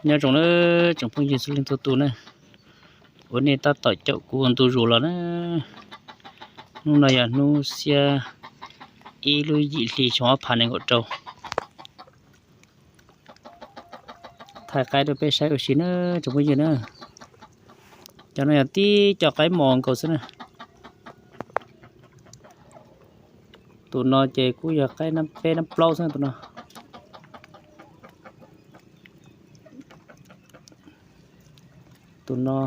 Nyob zoo na tsoom phooj ywg txhua leej txhua tus na, uas nej tab tom caum kuv ua ntu zus los na. Hnub no yog hnub xiab ib lub yim hli xyoo ob phav nees nkaum rau. Thaij qaib rau peb saib ua si na tsoom phooj ywg na. Cov no yog tib co qaib mos nkaus xwb na. Tus no ces kuj yog qaib nab peb nab plaub xwb tus no. Tus no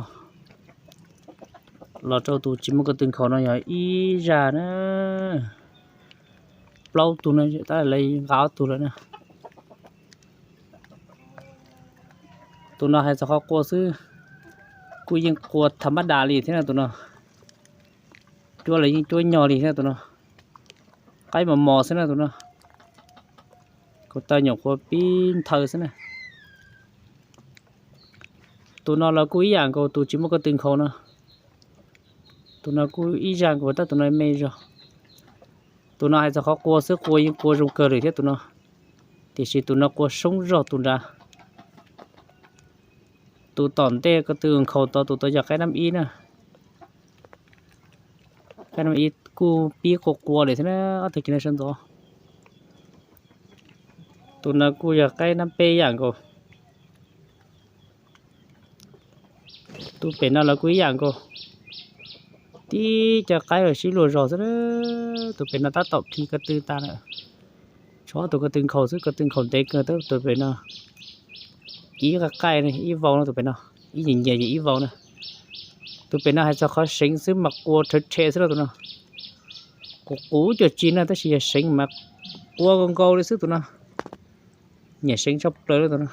los rau tus tsis muaj ko tw nkhaus no yog ib zaj na. Plaub tug no tab lawv nqa ob tug lawm na. Tus no hais txog qhov qua xwb, kuj yeej qua tham mab das li thiab na tus no. Cuab los yeej cuab nyog li thiab tus no. Qaib mos mos xwb na tus no. Kaus taw nyuam qhuav pib nthaw xwb na. Tus no los kuj ib yam nkaus tus tsis muaj ko tw nkhaus no. Tus no kuj ib zaj nkaus tab tus no me zog. Tus no hais txog qhov qua xwb qua yeej qua zoo kawg li thiab tus no. Tiam sis tus no qua soob zog tus nrad. Tus tom ntej ko tw nkhaus tod tus tod yog qaib nab ib na. Qaib nab ib kuj pib qua qua li thiab na ob tug kis no sawv ntxov. Tus no kuj yog qaib nab peb yam nkaus. Tus pem no los kuj ib yam nkaus. Tib co qaib uas sib luag zog xwb. Tus pem no tab tom khi ko tw tas lawm. Tshuav ob tug ko tw nkhaus xwb, ko tw nkhaus ntev kawg tab tus pem no. Ib qaij qaij ib vau no tus pem no, ib nyias nyias ces ib vau na. Tus pem no hais txog qhov seev xwb mas qua rhawv rhe xwb lauj tus no. Qus qus cuag tsi na tab sis yog seev mas qua nkaus nkaus li xwb tus no. Nyiam seev tshaj plaws li tus no.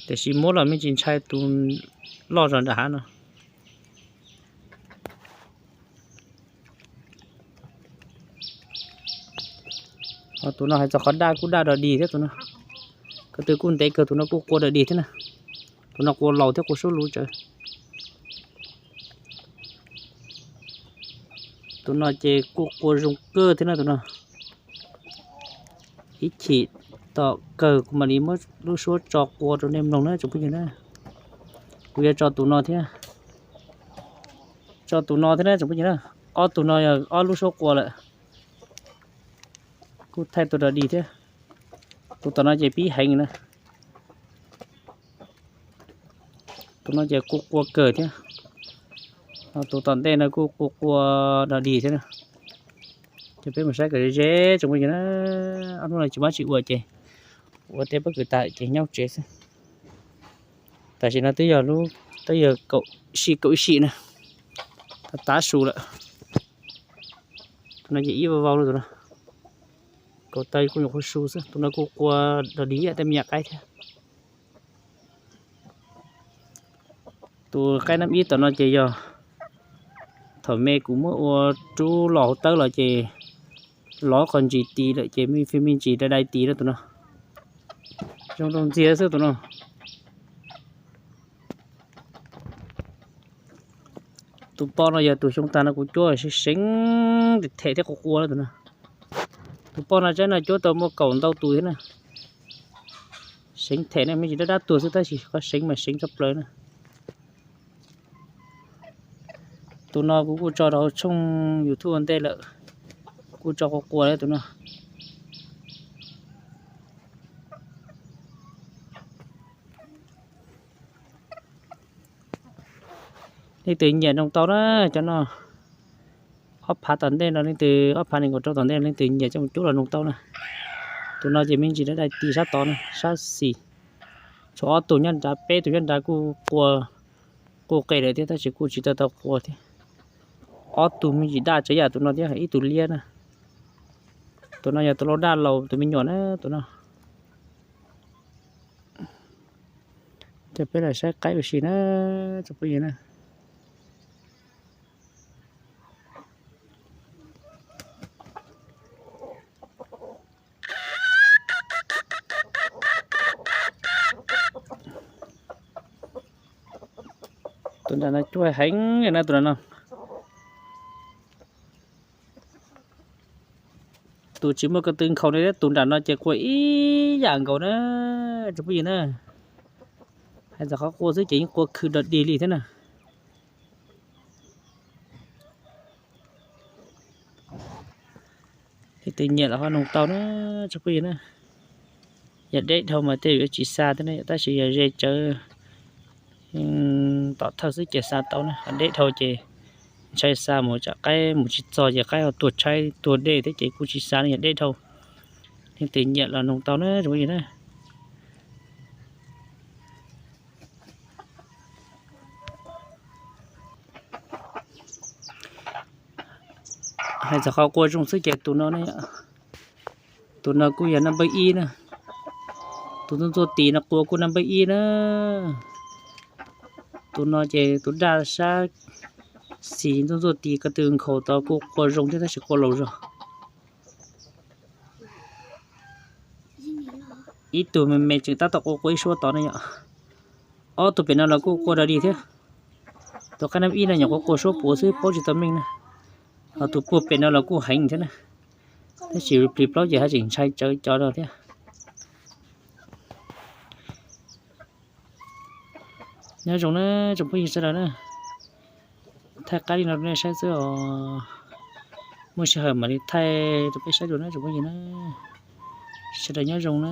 Tiam sis muab los me ntsis ntshai tus loj zog nram hav no. Ho tus no hais txog qhov daj kuj daj dog dig thiab tus no. Ko tw kuj ntev kawg tus no kuj qua dog dig thiab na. Tus no qua laus thiab qua suab luv tsawv. Tus no ces kuj qua zoo kawg thiab na tus no. Ib chim tom kawg kuv mam li muab lub suab tso qua rau nej mloog na tsoom phooj ywg na. Kuv yuav tso tus no thiab. Tso tus no thiab na tsoom phooj ywg na. Ob tug no yog ob lub suab qua lawm. Kuj thaij tus dog dig thiab. Tus tom no ces pib heev na. Tus no ces kuj qua kawg thiab. Tus tom ntej no kuj qua qua dog dig thiab na. Ces peb mus saib kom ze ze tsoom phooj ywg na. Ob hnub no tsis muaj tsis ua ces ua tej pob kws tas ces nyob tsev xwb. Tam sim no twb yog lub, twb yog kaum ib si kaum ib si na. Tav su lawm. Tus no ces ib vau vau tus no. Kaus taw kuj nyuam qhuav su xwb, tus no kuj qua dog dig ib yam tej me nyuam qaib thiab. Tus qaib nab ib tom no ces yog thaum me kuv muab ua rub los hauv tawb los ces lov qhov ntsis tis lawm ces me fij me ntsis dai dai tis na tus no. Zoo rau ntxiag xwb tus no. Tus poj no yog tus xyoo tag no kuv cuab seev them thiab qua qua na tus no. Tus poj no tsaib no cuab tau muaj kaum ntau tus thiab na. Seev them ne me ntsis dab dab tuag xwb tab sis qhov seev mas seev tshaj plaws na. Tus no kuv kuj tso rau hauv tshooj YouTube ua ntej lawm, kuj tso qua qua tus no. Leej twg nyiam noog tau na, cov no ob phav tom ntej no leej twg, ob phav nees nkaum rau tom ntej leej twg nyiam coj mus cuab los noog tau na. Tus no ces me ntsis dai dai tis sab tod na, sab xis. Tshuav ob tug nyob nrad, peb tug nyob nrad kuj qua, kuj qe lawm thiab tab sis kuj tsis tau tau qua thiab. Ob tug me ntsis daj tsav yam tus no thiab ib tug liab na. Tus no yog tus laus daj laus tus me nyuam na tus no. Ces peb los saib qaib ua si na, tsoom phooj ywg na. Tus nram no cuag heev na tus no no. Tus tsis muaj ko tw nkhaus ne, tus nram no ces qua ib yam nkaus na, tsoom phooj ywg na. Hais txog qhov qua xwb ces yeej qua khw dog dig li thiab na. Leej twg nyiam los ho noog tau na, tsoom phooj ywg na. Yog deb dhau mas tej yuav tsis xa thiab na, tab sis yog ze tsawv tom thawj xwb ces xa tau na, ho deb dhau ces ntshai xa mus tsam qaib mus tsis txog ces qaib ho tuag tshaib tuag dej thiab ces kuj tsis xa na yog deb dhau. Leej twg nyiam los noog tau na, tsoom phooj ywg na. Hais txog qhov qua zoo xwb ces tus no, tus no kuj yog naj npawb ib na. Tus ntxuaj ntxuaj tis no qua kuj naj npawb ib na. Tus no ces tus daj sab xis ntxuaj ntxuaj tis ko tw nkhaus tod kuj qua zoo thiab tab sis qua laus zog. Ib tug me me tseem tab tom qua qua ib suab tod ne yom. Ob tug pem no los kuj qua dog dig thiab. Tus qaib naj npawb ib no nyuam qhuav qua suab puav xwb paub tsis tau meej na. Ho tus puag pem no los kuj heev thiab na. Tab sis plig plaub ces haj tseem ntshai tsawv cov no thiab. Nyob zoo na tsoom phooj ywg sawv daws na. Thaij qab li no rau nej saib xwb os. Muaj sij hawm mam li thaij rau peb saib dua na tsoom phooj ywg na. Sawv daws nyob zoo na.